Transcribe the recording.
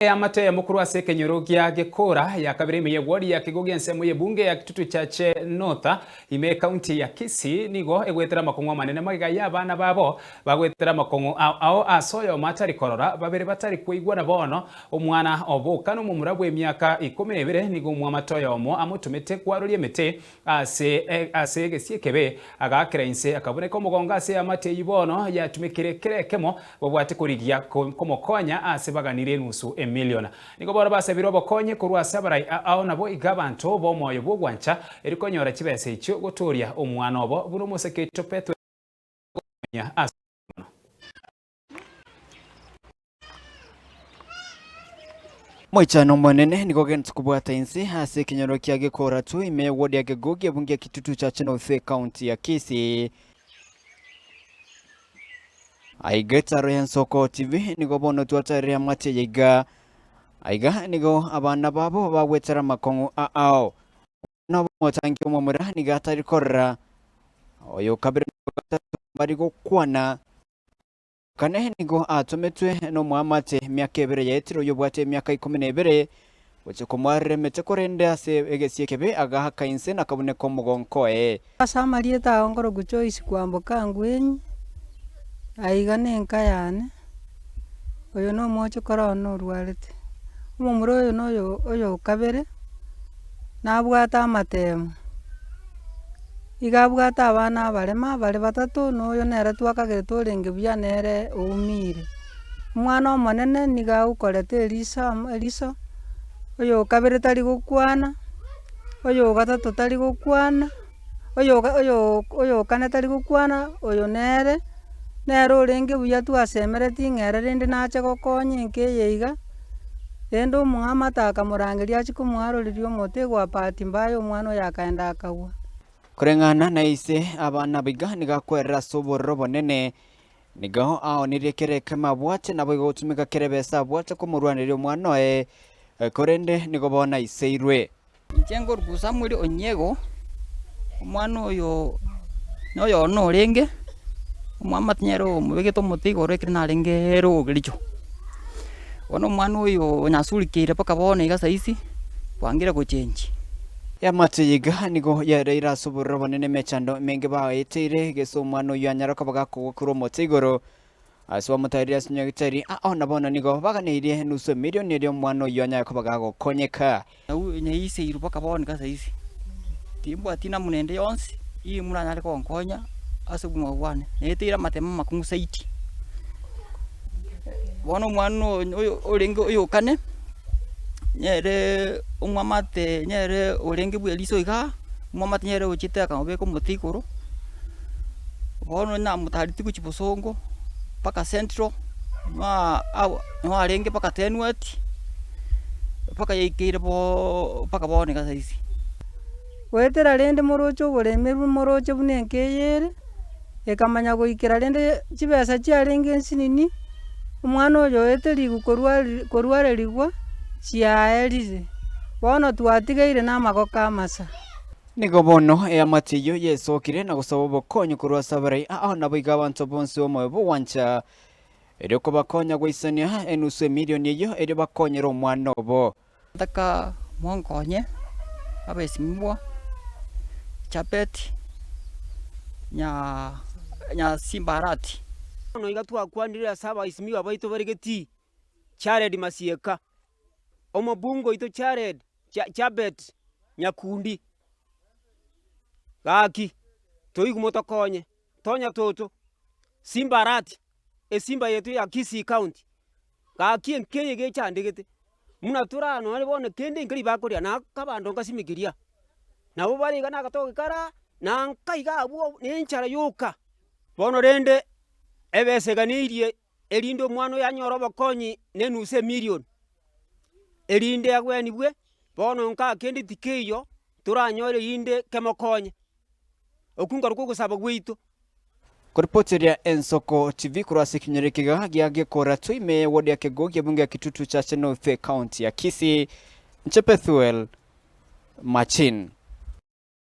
Eamate eyemo korwa ase ekenyoro gia Gekora ya kabere ime y'eward ya Kigogo ensemo y'ebunge ya Kitutu Chache North ime ekaunti ya Kisii nigo egwetera amakong'u amanene magega y'abana babo bagoetera amakong'u ao ao ase oyomo atari korora babere batari koigwana bono omwana oboka nomomura bw'emiaka ikomi na ebere nigo omwamate oyomo amotomete kwaroria emete Ase ase egesie ekebe, agaakera inse, akabuneka omogongo ase eamate eyio bono yatumekire kera ekemo, babwate korigia komokonya ase baganirie enusu emilion. Nigo bono basabire obokonyi korwa ase abarai ao nabo iga abanto b'omoyo bw'ogwancha erio konyora chibesa echio gotooria omwana obo buna omoseke oito Pethuel agokomanya ase mono. Moichano omonene nigo ogenderete kobwata inse ase ekenyoro kia Gekoratu ime y'eward ya Gegogi ebunge ya Kitutu Chache North ekaunti ya Kisii. Aiga etaro ya Nsoko TV nigo bono twatarire amate eye iga. Aiga nigo abana babo bagwetera amakong'u ao. Omwana bw'omotangi omomura nigo atari korora, oyo kabere na oyo gatato mbari gokwana. Kane nigo atometwe nomoamate emiaka ebere yaetire oyobwate emiaka ikomi na ebere, gochia komoarera emete korende ase egesie ekebe agaaka inse na akabuneka omogonko oye. Ase amarieta ao nkorokwa Joyce Kwamboka Angwenyi, aiga nenka yane, oyo na omochokoro one orwarete. Omomura oyo na oyo oyo okabere, nabwate amatemo. Iga abwate abana abarema bare batato, na oyo nere twakagerete orenge buya nere oumire. Omwana omonene nigo agokoreta eriso amo eriso, oyo okabere tari gokwana, oyo ogatato tari gokwana, oyo oga oyo oyo okane tari gokwana, oyo nere, nere orenge buya twasemeretie ng'a ere rende nache gokonya enka eye iga, rende omwamate akamorangeria achie komoaroreria omote kwa bahati mbaya omwana oyo akaenda akagwa. Koreng'ana na ise, abana abaiga nigo akwerera ase obororo obonene, nigo aonirie kera ekemo abwate, naboigo gotumeka kera ebesa abwate komorwaneria omwana oye, korende nigo bono aiseirwe. Inche nkorokwa Samuel Onyiego, omwana oyo noyo one orenge, omwamate nere omobegete omote igoro ekero narenge ere ogericho. Bono omwana oyo onyasurikeire mpaka bono iga saisi, bwangire gochengi. Eamate eye iga nigo yareire ase obororo obonene emechando emenge baeteire, gese omwana oyio anyare koba gakogwa korwa omote igoro. Ase bamotareire ase nyagitari, ao na bono nigo baganeirie enusu emilioni erio omwana oyio anyare koba gagokonyeka. Naiseirwe mpaka bono iga saisi, timbwati namuna ende yonsi eye muranyare gonkonya ase obogima bwane, naeteire amatemo amakong'u zaidi. Bono omwana oyo oyo orenge oyo okane, nere omwamate nere orenge bwa eriso igaa, omwamate nere ochete akamobeka omote igoro, bono namotareti gochia bosongo mpaka central, noa noo arenge mpaka tenweti, mpaka yaikeire boo mpaka bono iga saisi. Goetera rende moroche oboremerwa moroche buna enka eye ere, ekamanya goikera rende chibesa chiarenge nsinini, omwana oyo oeterigwe korwa korwarerigwa chiaerire, bono twatigaire na amagoko amasa. Nigo bono eamate eyio yesokire na gosaba obokonyi korwa ase abarai ao naboigo abanto bonsi b'omoyo b'ogwancha, erio kobakonya goisania enusu emilioni eyio erio bakonyere omwana obo. Ntaka monkonye abesimigwa Chapeti nya Nyasimbarati. Bono iga twakwanire ase abaisimiwa baito bare getii, Jared Masieka, omobunge oito Jared Jabet Nyakundi, gaki toigwe motokonye, tonya toto, Simbarati, esimba yaito ya Kisii County, gaki enka eye gechandegete, buna tore aa nonye bono kende nkeri bakoria na akabando nkasimikiria, nabo bare iga na agatoke kare aa, na nka iga abwo na enchara yoka. Bono rende, ebesa eganeirie erinde omwana oyo anyore obokonyi na enusu emilion, erinde agwenigwe, bono nkaa kende tikeiyo toranyore erinde kemokonye. Okwo nkorokwo ogosaba gwaito. Koripoteria Ensoko TV korwa ase ekenyoro ekiga gia Gekora Toime, ward ya Kegogi, ebunge ya Kitutu Chache North, County ya Kisii. Inche Pethuel Machin.